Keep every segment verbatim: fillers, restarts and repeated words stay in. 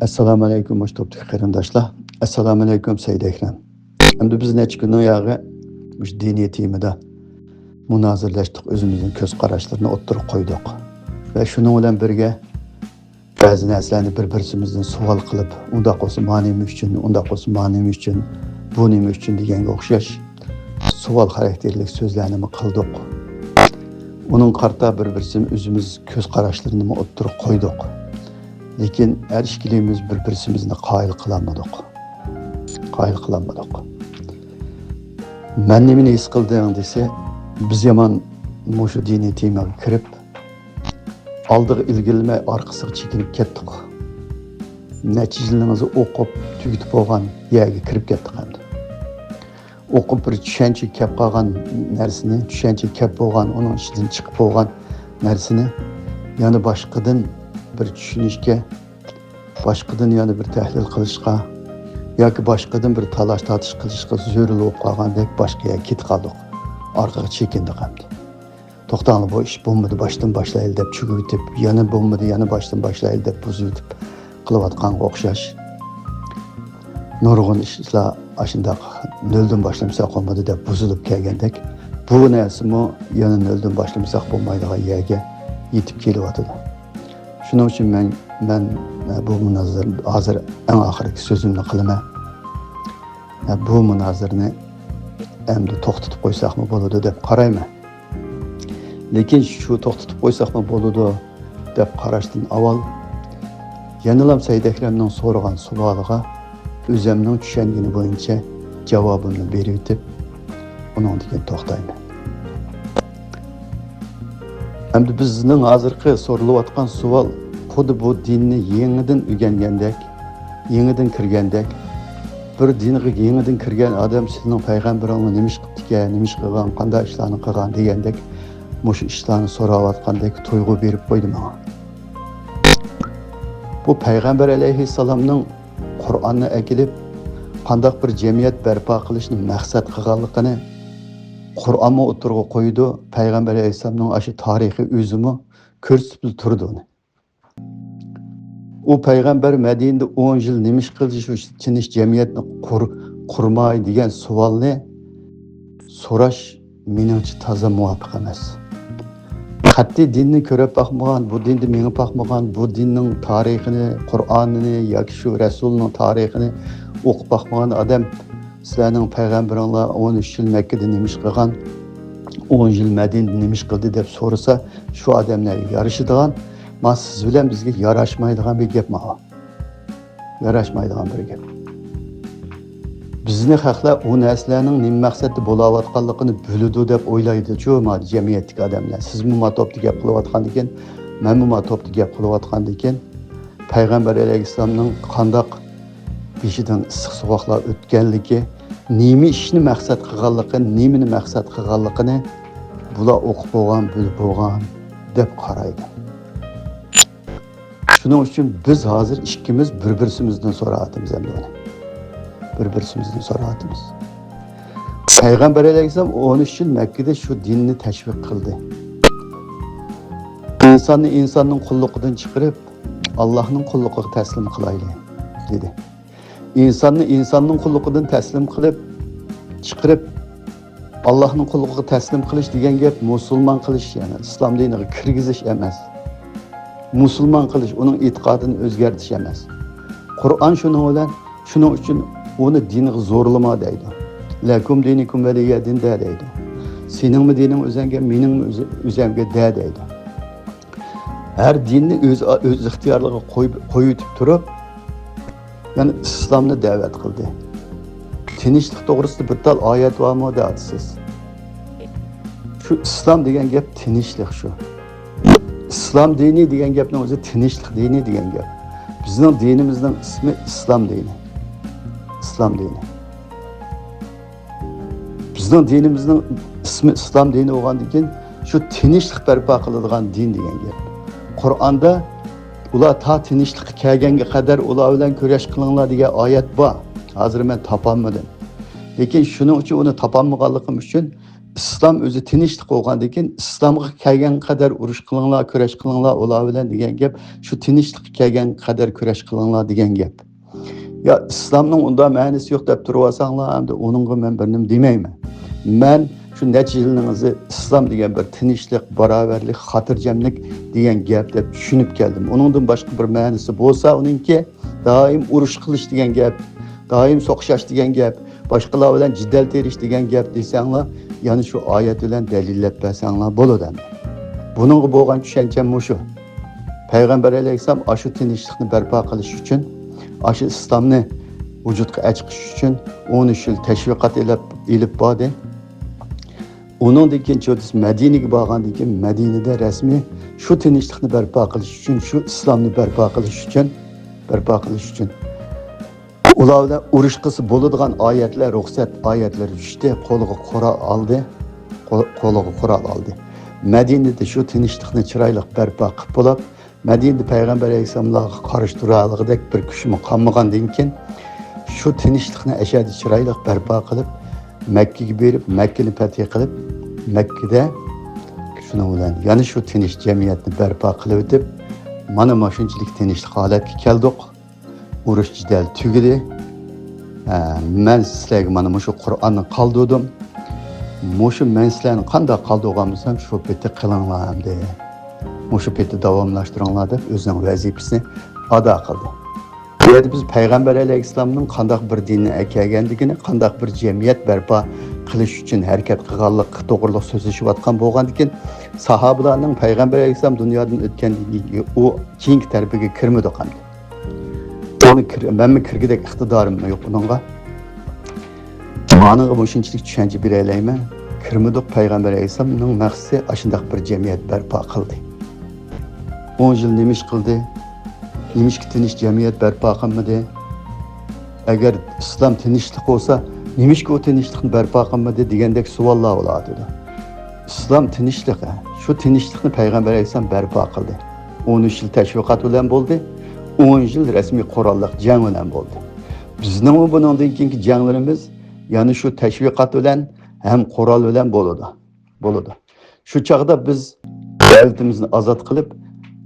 ئەسسالامۇ ئەلەيكۇم، مۇشۇ توپتىكى قېرىنداشلار. ئەسسالامۇ ئەلەيكۇم، سەيد ئەكرەم. ئەمدى بىز نەچچە كۈندىن ياغى مۇشۇ دىنىي تېمىدا مۇنازىرىلەشتۇق، ئۆزىمىزنىڭ كۆز قاراشلىرىنى ئوتتۇرىغا قويدۇق. ۋە شۇنىڭ بىلەن بىرگە، بەزى نەرسىلەرنى بىر-بىرسىمىزدىن سوئال قىلىپ، ئۇنداق بولسا ما نېمە ئۈچۈن، ئۇنداق بولسا ما نېمە ئۈچۈن، بۇ نېمە ئۈچۈن دېگەنگە ئوخشاش سوئال خاراكتېرلىك سۆزلەرنىمۇ قىلدۇق. ئۇنىڭغا قارىتا بىر-بىرسىمىز ئۆزىمىز كۆز قاراشلىرىنىمۇ ئوتتۇرىغا قويدۇق. لېكىن ھەر ئىككىلىمىز بىر-بىرسىمىزنى قايىل قىلالمىدۇق. قايىل قىلالمىدۇق. مەن نېمىنى ھېس قىلدىڭ دېسە، بىز يامان مۇشۇ دىنىي تېمىغا كىرىپ، ئالدىغا ئىلگىرىلىمەي ئارقىسىغا چېكىنىپ كەتتۇق. نەچچە يىلنىڭ ئىزى ئوقۇپ تۈگىتىپ بولغان يەرگە كىرىپ كەتتۇق ئەمدى. ئوقۇپ بىر چۈشەنچە كەپ قالغان نەرسىنى، چۈشەنچە كەپ بولغان، ئۇنىڭ ئىچىدىن چىقىپ بولغان نەرسىنى يەنە باشقىدىن بىر چۈشىنىشكە، باشقىدىن يەنە بىر تەھلىل قىلىشقا ياكى باشقىدىن بىر تالاش-تارتىش قىلىشقا زۆرۈر بولۇپ قالغاندەك باشقا يەرگە كېتىپ قالدۇق. ئارقىغا چېكىندۇق ئەمدى. توختاڭلار، بۇ ئىش بولمىدى، باشتىن باشلايلى دەپ چۆكۈۋېتىپ، يەنە بولمىدى، يەنە باشتىن باشلايلى دەپ بۇزۇۋېتىپ قىلىۋاتقانغا ئوخشاش. نۇرغۇن ئىشلار ئاشۇنداق نۆلدىن باشلىمىساق بولمىدى دەپ بۇزۇلۇپ كەلگەندەك، بۇ نەرسىمۇ يەنە نۆلدىن باشلىمىساق بولمايدىغان يەرگە يېتىپ كېلىۋاتىدۇ. شۇنىڭ ئۈچۈن مەن، مەن، ئە، بۇ مۇنازىرە، ھازىر ئەڭ ئاخىرقى سۆزۈمنى قىلىمەن. ئە، بۇ مۇنازىرىنى ئەمدى توختىتىپ قويساقمۇ بولىدۇ دەپ قارايمەن. لېكىن شۇ توختىتىپ قويساقمۇ بولىدۇ دەپ قاراشتىن ئاۋۋال، يەنىلا سەيد ئەكرەمنىڭ سورىغان سوئالىغا ئۆزەمنىڭ چۈشەنگىنى بويىچە جاۋابىمنى بېرىۋېتىپ، ئۇنىڭدىن كېيىن توختايمەن. ئەمدى بىزنىڭ ھازىرقى سورىلىۋاتقان سوئال خۇددى بۇ دىننى يېڭىدىن ئۆگەنگەندەك، يېڭىدىن كىرگەندەك، بىر دىنغا يېڭىدىن كىرگەن ئادەم سىزنىڭ پەيغەمبىرىڭلار نېمە ئىش قىپتىكەن، نېمە ئىش قىلغان، قانداق ئىشلارنى قىلغان دېگەندەك مۇشۇ ئىشلارنى سوراۋاتقاندەك تۇيغۇ بېرىپ قويدى ماڭا. بۇ پەيغەمبەر ئەلەيھىسسالامنىڭ قۇرئاننى ئەكېلىپ، قانداق بىر جەمئىيەت بەرپا قىلىشنى مەقسەت قىلغانلىقىنى قۇرئانمۇ ئوتتۇرىغا قويىدۇ، پەيغەمبەر ئەلەيھىسسالامنىڭ ئاشۇ تارىخىي ئۆزىمۇ كۆرسىتىپلا تۇرىدۇ ئۇنى. ئۇ پەيغەمبەر مەدىنىدە ئون يىل نېمە ئىش قىلدى، شۇ تىنچ جەمئىيەتنى قۇر-، قۇرماي دېگەن سوئالنى سوراش مېنىڭچە تازا مۇۋاپىق ئەمەس. قەتئىي دىننى كۆرۈپ باقمىغان، بۇ دىندا مېڭىپ باقمىغان، بۇ دىننىڭ تارىخىنى، قۇرئانىنى ياكى شۇ رەسۇلنىڭ تارىخىنى ئوقۇپ باقمىغان ئادەم، سىلەرنىڭ پەيغەمبىرىڭلار ئون ئۈچ يىل مەككىدە نېمە ئىش قىلغان، ئون يىل مەدىنىدە نېمە ئىش قىلدى دەپ سورىسا، شۇ ئادەملەرگە يارىشىدىغان، ما سىز بىلەن بىزگە ياراشمايدىغان بىر گەپ ماۋۇ. ياراشمايدىغان بىر گەپ. بىزنى خەقلەر ئۇ نەرسىلەرنىڭ نېمە مەقسەتتە بولاۋاتقانلىقىنى بىلىدۇ دەپ ئويلايدۇچۇ، ما جەمئىيەتتىكى ئادەملەر. سىزمۇ ما توپتا گەپ قىلىۋاتقاندىكىن، مەنمۇ ما توپتا گەپ قىلىۋاتقاندىكىن، پەيغەمبەر ئەلەيھىسسالامنىڭ قانداق بېشىدىن ئىسسىق سوغۇقلار ئۆتكەنلىكى، نېمە ئىشنى مەقسەت قىلغانلىقى، نېمىنى مەقسەت قىلغانلىقىنى بۇلار ئوقۇپ بولغان، بىلىپ بولغان دەپ قارايدۇ. شۇنىڭ ئۈچۈن بىز ھازىر ئىككىمىز بىر-بىرسىمىزدىن سوراۋاتىمىز ئەمدى ئۇنى. بىر-بىرسىمىزدىن سوراۋاتىمىز. پەيغەمبەر ئەلەيھىسسالام ئون ئۈچ يىل مەككىدە شۇ دىننى تەشۋىق قىلدى. ئىنساننى ئىنساننىڭ قۇللۇقىدىن چىقىرىپ، ئاللاھنىڭ قۇللۇقىغا تەسلىم قىلايلى، دېدى. ئىنساننى ئىنساننىڭ قۇللۇقىدىن تەسلىم قىلىپ، چىقىرىپ، ئاللاھنىڭ قۇللۇقىغا تەسلىم قىلىش دېگەن گەپ مۇسۇلمان قىلىش، يەنى ئىسلام دىنىغا كىرگۈزۈش ئەمەس. مۇسۇلمان قىلىش، ئۇنىڭ ئېتىقادىنى ئۆزگەرتىش ئەمەس. قۇرئان شۇنىڭ بىلەن، شۇنىڭ ئۈچۈن ئۇنى دىنغا زورلىما دەيدۇ. لەكۇم دىنىكۇم ۋەلىيە دىن دە دەيدۇ. سېنىڭمۇ دىنىڭ ئۆزەڭگە، مېنىڭمۇ ئۆز-، ئۆزەمگە دە دەيدۇ. ھەر دىننى ئۆز، ئۆز ئىختىيارلىقىغا قويۇپ، قويۇۋېتىپ تۇرۇپ، يەنى ئىسلامنى دەۋەت قىلدى. تىنچلىق توغرىسىدا بىر تال ئايەت بارمۇ دەۋاتىسىز. شۇ ئىسلام دېگەن گەپ تىنچلىق شۇ. ئىسلام دىنى دېگەن گەپنىڭ ئۆزى تىنچلىق دىنى دېگەن گەپ. بىزنىڭ دىنىمىزنىڭ ئىسمى ئىسلام دىنى. ئىسلام دىنى. بىزنىڭ دىنىمىزنىڭ ئىسمى ئىسلام دىنى بولغاندىن كېيىن، شۇ تىنچلىق بەرپا قىلىدىغان دىن دېگەن گەپ. قۇرئاندا ئۇلار تا تىنچلىققا كەلگەنگە قەدەر ئۇلار بىلەن كۈرەش قىلىڭلار دېگەن ئايەت بار. ھازىر مەن تاپالمىدىم. لېكىن شۇنىڭ ئۈچۈن، ئۇنى تاپالمىغانلىقىم ئۈچۈن ئىسلام ئۆزى تىنچلىق بولغاندىن كېيىن، ئىسلامغا كەلگەن قەدەر ئۇرۇش قىلىڭلار، كۈرەش قىلىڭلار ئۇلار بىلەن دېگەن گەپ، شۇ تىنچلىققا كەلگەن قەدەر كۈرەش قىلىڭلار دېگەن گەپ. يا ئىسلامنىڭ ئۇنداق مەنىسى يوق دەپ تۇرۇۋالساڭلار، ئەمدى ئۇنىڭغا مەن بىر نېمە دېمەيمەن. مەن شۇ نەچچە يىلنىڭ ئىزى ئىسلام دېگەن بىر تىنچلىق، باراۋەرلىك، خاتىرجەملىك دېگەن گەپ دەپ چۈشىنىپ كەلدىم. ئۇنىڭدىن باشقا بىر مەنىسى بولسا ئۇنىڭكى، دائىم ئۇرۇش قىلىش دېگەن گەپ، دائىم سوقۇشاش دېگەن گەپ، باشقىلار بىلەن جېدەل تېرىش دېگەن گەپ دېسەڭلار، يەنە شۇ ئايەت بىلەن دەلىللەپ بەرسەڭلار بولىدۇ ئەمدى. بۇنىڭغا بولغان چۈشەنچەم مۇشۇ. پەيغەمبەر ئەلەيھىسسالام ئاشۇ تىنچلىقنى بەرپا قىلىش ئۈچۈن، ئاشۇ ئىسلامنى ۋۇجۇدقا ئەچىقىش ئۈچۈن ئون ئۈچ يىل تەشۋىقات ئېلىپ، ئېلىپ باردى. ئۇنىڭدىن كېيىن چوتىس مەدىنىگە بارغاندىن كېيىن، مەدىنىدە رەسمىي شۇ تىنچلىقنى بەرپا قىلىش ئۈچۈن، شۇ ئىسلامنى بەرپا قىلىش ئۈچۈن، بەرپا قىلىش ئۈچۈن ئۇلار بىلەن ئۇرۇش قىلسا بولىدىغان ئايەتلەر، رۇخسەت ئايەتلىرى چۈشتى. قولىغا قورال ئالدى. قو-، قولىغا قورال ئالدى. مەدىنىدە شۇ تىنچلىقنى چىرايلىق بەرپا قىلىپ بولۇپ، مەدىنىدە پەيغەمبەر ئەلەيھىسسالاملارغا قارشى تۇرالىغۇدەك بىر كۈچمۇ قالمىغاندىن كېيىن، شۇ تىنچلىقنى ئەشەددىي چىرايلىق بەرپا قىلىپ، مەككىگە بېرىپ، مەككىنى پەتھى قىلىپ، مەككىدە شۇنىڭ بىلەن يەنە شۇ تىنچ جەمئىيەتنى بەرپا قىلىۋېتىپ، مانا مۇشۇنچىلىك تىنچلىق ھالەتكە كەلدۇق. ئۇرۇش جېدەل تۈگىدى. ھە، مەن سىلەرگە مانا مۇشۇ قۇرئاننى قالدۇردۇم. مۇشۇ مەن سىلەرنى قانداق قالدۇرغان بولسام، شۇ پېتى قىلىڭلار ئەمدى. مۇشۇ پېتى داۋاملاشتۇرۇڭلار دەپ ئۆزىنىڭ ۋەزىپىسىنى ئادا قىلدى. بۇ يەردە بىز پەيغەمبەر ئەلەيھىسسالامنىڭ قانداق بىر دىننى ئەكەلگەنلىكىنى، قانداق بىر جەمئىيەت بەرپا قىلىش ئۈچۈن ھەرىكەت قىلغانلىقى توغرۇلۇق سۆزلىشىۋاتقان بولغاندىكىن، ساھابىلارنىڭ پەيغەمبەر ئەلەيھىسسالام دۇنيادىن ئۆتكەندىن كېيىنكى ئۇ كېيىنكى تەرىپىگە كىرمىدۇق ئەمدى. ئۇنى كىر-، مەنمۇ كىرگۈدەك ئىقتىدارىممۇ يوق ئۇنىڭغا. مانىڭغا مۇشۇنچىلىك چۈشەنچە بېرەلەيمەن. كىرمىدۇق، پەيغەمبەر ئەلەيھىسسالامنىڭ مەقسىتى ئاشۇنداق بىر جەمئىيەت بەرپا قىلدى. ئون يىل نېمە ئىش قىلدى؟ نېمىشقا تىنچ جەمئىيەت بەرپا قىلمىدى؟ ئەگەر ئىسلام تىنچلىق بولسا، نېمىشقا ئۇ تىنچلىقنى بەرپا قىلمىدى دېگەندەك سوئاللار بولۇۋاتىدۇ. ئىسلام تىنچلىقى، شۇ تىنچلىقنى پەيغەمبەر ئەلەيھىسسالام بەرپا قىلدى. ئون ئۈچ يىل تەشۋىقات بىلەن بولدى، ئون يىل رەسمىي قوراللىق جەڭ بىلەن بولدى. بىزنىڭمۇ بۇنىڭدىن كېيىنكى جەڭلىرىمىز يەنە شۇ تەشۋىقات بىلەن ھەم قورال بىلەن بولىدۇ. بولىدۇ. شۇ چاغدا بىز دۆلىتىمىزنى ئازاد قىلىپ،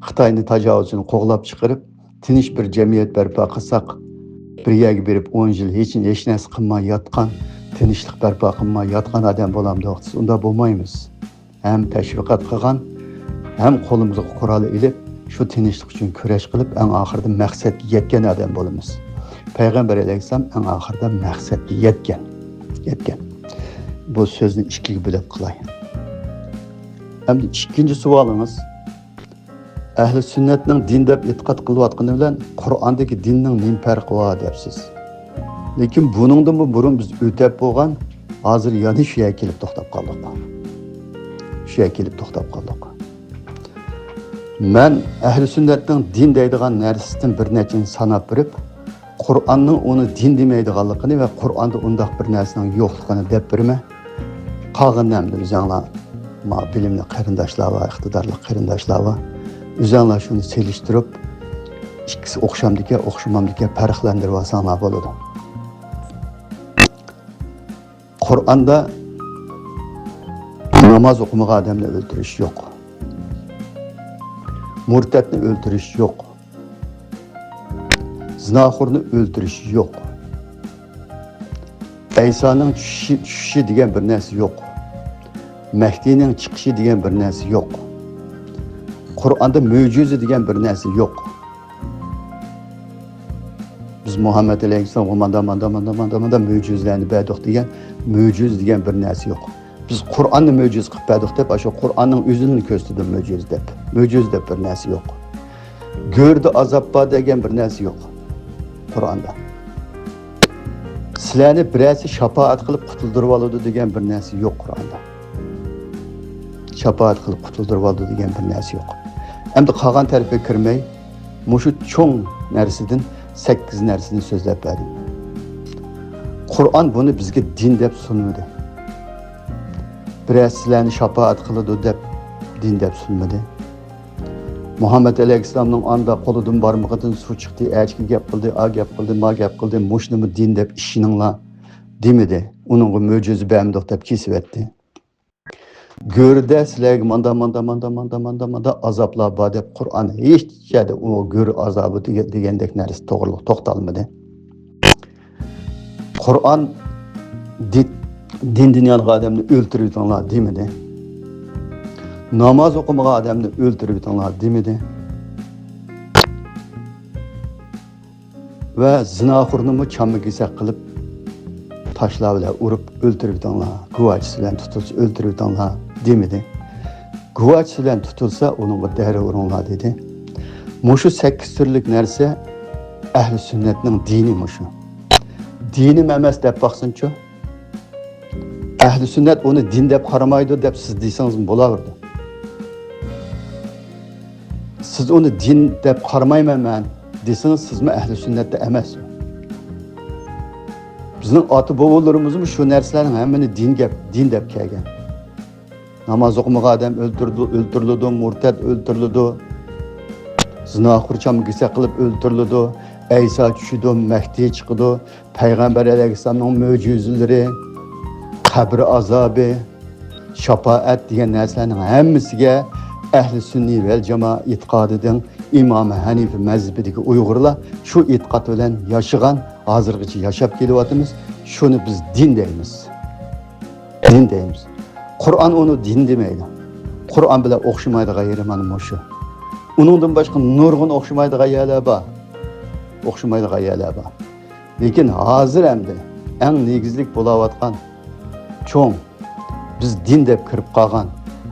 خىتاينى تاجاۋۇزچىنى قوغلاپ چىقىرىپ، تىنچ بىر جەمئىيەت بەرپا قىلساق، بىر يەرگە بېرىپ ئون يىل ھېچ، ھېچ نەرسە قىلماي ياتقان، تىنچلىق بەرپا قىلماي ياتقان ئادەم بولامدۇق دېسە، ئۇنداق بولمايمىز. ھەم تەشۋىقات قىلغان، ھەم قولىمىزغا قورال ئېلىپ، شۇ تىنچلىق ئۈچۈن كۈرەش قىلىپ، ئەڭ ئاخىرىدا مەقسەتكە يەتكەن ئادەم بولىمىز. پەيغەمبەر ئەلەيھىسسالام ئەڭ ئاخىرىدا مەقسەتكە يەتكەن. يەتكەن. بۇ سۆزنى ئىككىگە بۆلۈپ قىلاي. ئەمدى ئىككىنچى سوئالىڭىز، ئەھلى سۈننەتنىڭ دىن دەپ ئېتىقاد قىلىۋاتقىنى بىلەن قۇرئاندىكى دىننىڭ نېمە پەرقى بار دەپسىز. لېكىن بۇنىڭدىنمۇ بۇرۇن بىز ئۆتەپ بولغان، ھازىر يەنە شۇ يەرگە كېلىپ توختاپ قالدۇق. شۇ يەرگە كېلىپ توختاپ قالدۇق. مەن ئەھلى سۈننەتنىڭ دىن دەيدىغان نەرسىسىدىن بىر نەچچىنى ساناپ بېرىپ، قۇرئاننىڭ ئۇنى دىن دېمەيدىغانلىقىنى ۋە قۇرئاندا ئۇنداق بىر نەرسىنىڭ يوقلۇقىنى دەپ بېرىمەن. قالغىنىنى ئەمدى ئۆزۈڭلار، ما بىلىملىك قېرىنداشلار بار، ئىقتىدارلىق قېرىنداشلار بار. ئۆزۈڭلار شۇنى سېلىشتۇرۇپ، ئىككىسى ئوخشامدىكەن، ئوخشىمامدىكەن، پەرقلەندۈرۈۋالساڭلار بولىدۇ. قۇرئاندا ناماز ئوقۇمىغان ئادەمنى ئۆلتۈرۈش يوق. مۇرتەتنى ئۆلتۈرۈش يوق. زىناخورنى ئۆلتۈرۈش يوق. ئەيسانىڭ چۈشۈشى، چۈشۈشى دېگەن بىر نەرسە يوق. مەھدىنىڭ چىقىشى دېگەن بىر نەرسە يوق. قۇرئاندا مۆجىزە دېگەن بىر نەرسە يوق. بىز مۇھەممەد ئەلەيھىسسالامغا ماندا، ماندا، ماندا، ماندا، ماندا مۆجىزىلەرنى بەردۇق دېگەن مۆجىزە دېگەن بىر نەرسە يوق. بىز قۇرئاننى مۆجىزە قىلىپ بەردۇق دەپ، ئاشۇ قۇرئاننىڭ ئۆزىنى كۆرسىتىدۇ مۆجىزە دەپ. مۆجىزە دەپ بىر نەرسە يوق. گۆردە ئازاب بار دېگەن بىر نەرسە يوق قۇرئاندا. سىلەرنى بىرەرسى شاپائەت قىلىپ قۇتۇلدۇرۇۋالىدۇ دېگەن بىر نەرسە يوق قۇرئاندا. شاپائەت قىلىپ قۇتۇلدۇرۇۋالىدۇ دېگەن بىر نەرسە يوق. ئەمدى قالغان تەرىپىگە كىرمەي، مۇشۇ چوڭ نەرسىدىن سەككىز نەرسىنى سۆزلەپ بەردىم. قۇرئان بۇنى بىزگە دىن دەپ سۇنمىدى. بىرەر سىلەرنى شاپائەت قىلىدۇ دەپ دىن دەپ سۇنمىدى. مۇھەممەد ئەلەيھىسسالامنىڭ ئاندا قولىدىن بارمىقىدىن سۇ چىقتى، ئەركە گەپ قىلدى، ئا گەپ قىلدى، ما گەپ قىلدى، مۇشۇنىمۇ دىن دەپ ئىشىنىڭلار دېمىدى. ئۇنىڭغا مۆجىزە بەرمىدۇق دەپ كېسىۋەتتى. گۆردە سىلەرگە ماندا، ماندا، ماندا، ماندا، ماندا، ماندا ئازابلار بار دەپ قۇرئان ھېچ يەردە ئۇ گۆر ئازابى دېگە-، دېگەندەك نەرسە توغرۇلۇق توختالمىدى. قۇرئان دى-، دىندىن يانغان ئادەمنى ئۆلتۈرۈۋېتىڭلار دېمىدى. ناماز ئوقۇمىغان ئادەمنى ئۆلتۈرۈۋېتىڭلار دېمىدى. ۋە زىناخورنىمۇ چامما كېسەك قىلىپ، تاشلار بىلەن ئۇرۇپ ئۆلتۈرۈۋېتىڭلار، گۇۋاچىسى بىلەن تۇتۇلسا ئۆلتۈرۈۋېتىڭلار دېمىدى. گۇۋاچىسى بىلەن تۇتۇلسا، ئۇنىڭغا دەررە ئۇرۇڭلار دېدى. مۇشۇ سەككىز تۈرلۈك نەرسە ئەھلى سۈننەتنىڭ دىنى مۇشۇ. دىنىم ئەمەس دەپ باقسۇنچۇ. ئەھلى سۈننەت ئۇنى دىن دەپ قارىمايدۇ دەپ سىز دېسىڭىزمۇ بولاۋېرىدۇ. سىز ئۇنى دىن دەپ قارىمايمەن مەن دېسىڭىز، سىزمۇ ئەھلى سۈننەتتە ئەمەس. بىزنىڭ ئاتا-بوۋىلىرىمىزمۇ شۇ نەرسىلەرنىڭ ھەممىنى دىن دەپ، دىن دەپ كەلگەن. ناماز ئوقۇمىغان ئادەم ئۆلتۈرىدۇ، ئۆلتۈرۈلىدۇ، مۇرتەت ئۆلتۈرۈلىدۇ، زىناخور چامما كېسەك قىلىپ ئۆلتۈرۈلىدۇ، ئەيسا چۈشىدۇ، مەھدى چىقىدۇ، پەيغەمبەر ئەلەيھىسسالامنىڭ مۆجىزىلىرى، قەبرە ئازابى، شاپائەت دېگەن نەرسىلەرنىڭ ھەممىسىگە ئەھلى سۈننى ۋەل جامائە ئېتىقادىنىڭ ئىمامى ھەنىفە مەزھىپىدىكى ئۇيغۇرلار شۇ ئېتىقاد بىلەن ياشىغان، ھازىرغىچە ياشاپ كېلىۋاتىمىز. شۇنى بىز دىن دەيمىز. دىن دەيمىز. قۇرئان ئۇنى دىن دېمەيدۇ. قۇرئان بىلەن ئوخشىمايدىغان يېرى مانا مۇشۇ. ئۇنىڭدىن باشقا نۇرغۇن ئوخشىمايدىغان يەرلەر بار. ئوخشىمايدىغان يەرلەر بار. لېكىن ھازىر ئەمدى ئەڭ نېگىزلىك بولاۋاتقان چوڭ، بىز دىن دەپ كىرىپ قالغان،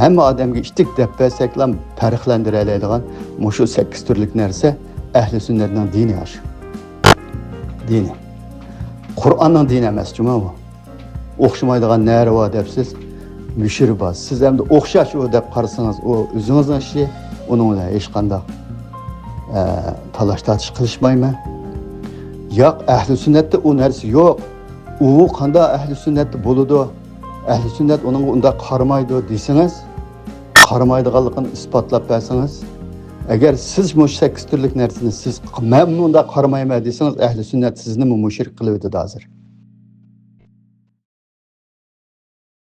ھەممە ئادەمگە ئىتتىك دەپ بەرسەكلا پەرقلەندۈرەلەيدىغان مۇشۇ سەككىز تۈرلۈك نەرسە ئەھلى سۈننەتنىڭ دىنى ئاشۇ. دىنى. قۇرئاننىڭ دىنى ئەمەس جۇما بۇ. ئوخشىمايدىغان نەرى بار دەپسىز، مۇشۇرى بار. سىز ئەمدى ئوخشاش ئۇ دەپ قارىسىڭىز، ئۇ ئۆزىڭىزنىڭ ئىشى، ئۇنىڭ بىلەن ھېچقانداق، ئە، تالاش-تارتىش قىلىشمايمەن. ياق، ئەھلى سۈننەتتە ئۇ نەرسە يوق. ئۇ قانداق ئەھلى سۈننەتتە بولىدۇ؟ ئەھلى سۈننەت ئۇنىڭغا ئۇنداق قارىمايدۇ دېسىڭىز، قارىمايدىغانلىقىنى ئىسپاتلاپ بەرسىڭىز، ئەگەر سىز مۇشۇ سەككىز تۈرلۈك نەرسىنى سىز، مەن مۇنداق قارىمايمەن دېسىڭىز، ئەھلى سۈننەت سىزنىمۇ مۇشرىك قىلىۋېتىدۇ ھازىر.